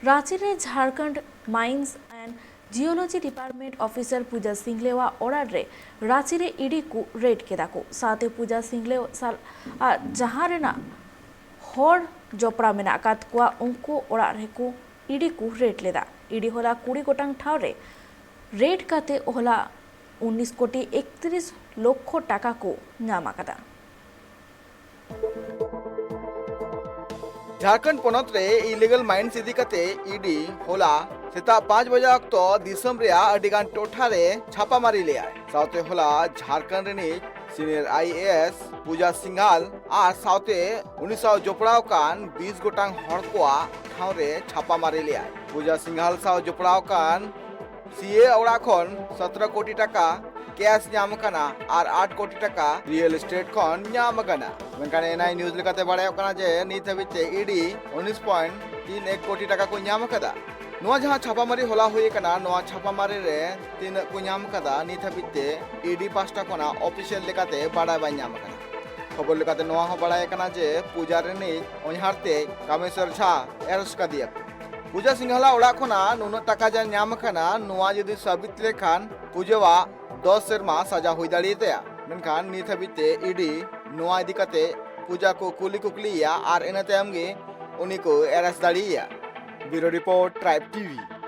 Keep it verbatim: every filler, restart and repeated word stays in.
ᱨᱟᱸᱪᱤ ᱨᱮ Jharkhand Mines and Geology Department officer ᱯᱩᱡᱟ ᱥᱤᱝᱞᱮᱣᱟᱜ ᱚᱲᱟᱜ ᱨᱮ ᱨᱟᱸᱪᱤ ᱨᱮ ᱤᱰᱤ ᱠᱚ ᱨᱮᱰ ᱠᱮᱫᱟ ᱠᱚ᱾ ᱥᱟᱶᱛᱮ ᱯᱩᱡᱟ ᱥᱤᱝᱞᱮᱣ ᱥᱟᱞᱟᱜ ᱡᱟᱦᱟᱸ ᱨᱮᱱᱟᱜ ᱦᱚᱲ ᱡᱚᱯᱲᱟᱣ ᱢᱮᱱᱟᱜ ᱟᱠᱟᱫ ᱠᱚᱣᱟ, ᱩᱱᱠᱩ ᱚᱲᱟᱜ ᱨᱮᱠᱚ ᱤᱰᱤ ᱠᱚ ᱨᱮᱰ ᱞᱮᱫᱟ᱾ ᱤᱰᱤ ᱦᱚᱞᱟ ᱠᱩᱲᱤ ᱜᱚᱴᱟᱝ ᱴᱷᱟᱶ ᱨᱮ ᱨᱮᱰ ᱠᱟᱛᱮ ᱦᱚᱞᱟ ᱩᱱᱤᱥ ᱠᱳᱴᱤ ᱮᱠᱛᱨᱤᱥ ᱞᱚᱠᱷᱚ ᱴᱟᱠᱟ ᱠᱚ ᱧᱟᱢ ᱟᱠᱟᱫᱟ᱾ ᱡᱷᱟᱲᱠᱷᱚᱸᱰ ᱯᱚᱱᱚᱛ ᱨᱮ ᱤᱞᱤᱜᱟᱞ ᱢᱟᱭᱤᱱᱥ ᱤᱫᱤ ᱠᱟᱛᱮ ᱤᱰᱤ ᱦᱚᱞᱟ ᱥᱮᱛᱟᱜ ᱯᱟᱸᱪ ᱵᱟᱡᱟ ᱚᱠᱛᱚ ᱫᱤᱥᱚᱢ ᱨᱮᱭᱟᱜ ᱟᱹᱰᱤ ᱜᱟᱱ ᱴᱚᱴᱷᱟ ᱨᱮ ᱪᱷᱟᱯᱟᱢᱟᱨᱤ ᱞᱮᱫᱟᱭ᱾ ᱥᱟᱶᱛᱮ ᱦᱚᱞᱟ ᱡᱷᱟᱲᱠᱷᱚᱸᱰ ᱨᱤᱱᱤᱡ ᱥᱤᱱᱤᱭᱚᱨ ᱟᱭ ᱮ ᱮᱥ ᱯᱩᱡᱟ ᱥᱤᱝᱦᱟᱞ ᱟᱨ ᱥᱟᱶᱛᱮ ᱩᱱᱤ ᱥᱟᱶ ᱡᱚᱯᱲᱟᱣ ᱠᱟᱱ ᱵᱤᱥ ᱜᱚᱴᱟᱝ ᱦᱚᱲ ᱠᱚᱣᱟᱜ ᱴᱷᱟᱶ ᱨᱮ ᱪᱷᱟᱯᱟᱢᱟᱨᱤ ᱞᱮᱫᱟᱭ᱾ ᱯᱩᱡᱟ ᱥᱤᱝᱦᱟᱞ ᱥᱟᱶ ᱡᱚᱯᱲᱟᱣ ᱠᱟᱱ ᱥᱤ ᱮ ᱚᱲᱟᱜ ᱠᱷᱚᱱ ᱥᱚᱛᱨᱚ ᱠᱳᱴᱤ ᱴᱟᱠᱟ ᱠᱮᱥ ᱧᱟᱢ ᱟᱠᱟᱱᱟ ᱟᱨ ᱟᱴ ᱠᱳᱴᱤ ᱴᱟᱠᱟ ᱨᱤᱭᱮᱞ ᱮᱥᱴᱮᱴ ᱠᱷᱚᱱ ᱧᱟᱢ ᱟᱠᱟᱱᱟ᱾ ᱢᱮᱱᱠᱷᱟᱱ ᱮᱱ ᱟᱭ ᱱᱤᱭᱩᱡᱽ ᱞᱮᱠᱟᱛᱮ ᱵᱟᱲᱟᱭᱚᱜ ᱠᱟᱱᱟ ᱡᱮ ᱱᱤᱛ ᱦᱟᱹᱵᱤᱡ ᱛᱮ ᱤᱰᱤ ᱩᱱᱤᱥ ᱯᱚᱭᱮᱱᱴ ᱛᱤᱱ ᱮᱠ ᱠᱳᱴᱤ ᱴᱟᱠᱟ ᱠᱚ ᱧᱟᱢ ᱟᱠᱟᱫᱟ᱾ ᱱᱚᱣᱟ ᱡᱟᱦᱟᱸ ᱪᱷᱟᱯᱟᱢᱟᱨᱤ ᱦᱚᱞᱟ ᱦᱩᱭ ᱟᱠᱟᱱᱟ, ᱱᱚᱣᱟ ᱪᱷᱟᱯᱟᱢᱟᱨᱤ ᱨᱮ ᱛᱤᱱᱟᱹᱜ ᱠᱚ ᱧᱟᱢ ᱟᱠᱟᱫᱟ, ᱱᱤᱛ ᱦᱟᱹᱵᱤᱡ ᱛᱮ ᱤᱰᱤ ᱯᱟᱦᱴᱟ ᱠᱷᱚᱱᱟᱜ ᱚᱯᱷᱤᱥᱤᱭᱟᱞ ᱞᱮᱠᱟᱛᱮ ᱵᱟᱲᱟᱭ ᱵᱟᱭ ᱧᱟᱢ ᱟᱠᱟᱱᱟ᱾ ᱠᱷᱚᱵᱚᱨ ᱞᱮᱠᱟᱛᱮ ᱱᱚᱣᱟ ᱦᱚᱸ ᱵᱟᱲᱟᱭ ᱟᱠᱟᱱᱟ ᱡᱮ ᱯᱩᱡᱟ ᱨᱤᱱᱤᱡ ᱚᱧᱦᱟᱨ ᱛᱮ ᱠᱟᱢᱮᱥᱚᱨ ᱡᱷᱟ ᱮᱨᱮᱥᱴ ᱠᱟᱫᱮᱭᱟ ᱠᱚ᱾ ᱯᱩᱡᱟ ᱥᱤᱝᱦᱟᱞᱟ ᱚᱲᱟᱜ ᱠᱷᱚᱱᱟᱜ ᱱᱩᱱᱟᱹᱜ ᱴᱟᱠᱟ ᱡᱟ ᱧᱟᱢ ᱟᱠᱟᱱᱟ, ᱱᱚᱣᱟ ᱡᱩᱫᱤ ᱥᱟᱵᱤᱛ ᱞᱮᱠᱷᱟᱱ ᱯᱩᱡᱟᱣᱟᱜ ᱫᱚᱥ ᱥᱮᱨᱢᱟ ᱥᱟᱡᱟ ᱦᱩᱭ ᱫᱟᱲᱮᱭᱟᱛᱟᱭᱟ᱾ ᱢᱮᱱᱠᱷᱟᱱ ᱱᱤᱛ ᱦᱟᱹᱵᱤᱡ ᱛᱮ ᱤᱰᱤ ᱱᱚᱣᱟ ᱤᱫᱤ ᱠᱟᱛᱮ ᱯᱩᱡᱟ ᱠᱚ ᱠᱩᱞᱤ ᱠᱩᱠᱞᱤᱭᱮᱭᱟ ᱟᱨ ᱤᱱᱟᱹ ᱛᱟᱭᱚᱢ ᱜᱮ ᱩᱱᱤ ᱠᱚ ᱮᱨᱮᱥᱴ ᱫᱟᱲᱮᱭᱟᱭᱟ᱾ ᱵᱤᱭᱩᱨᱳ ᱨᱤᱯᱳᱨᱴ, ᱴᱨᱟᱭᱤᱵᱽ ᱴᱤᱵᱷᱤ᱾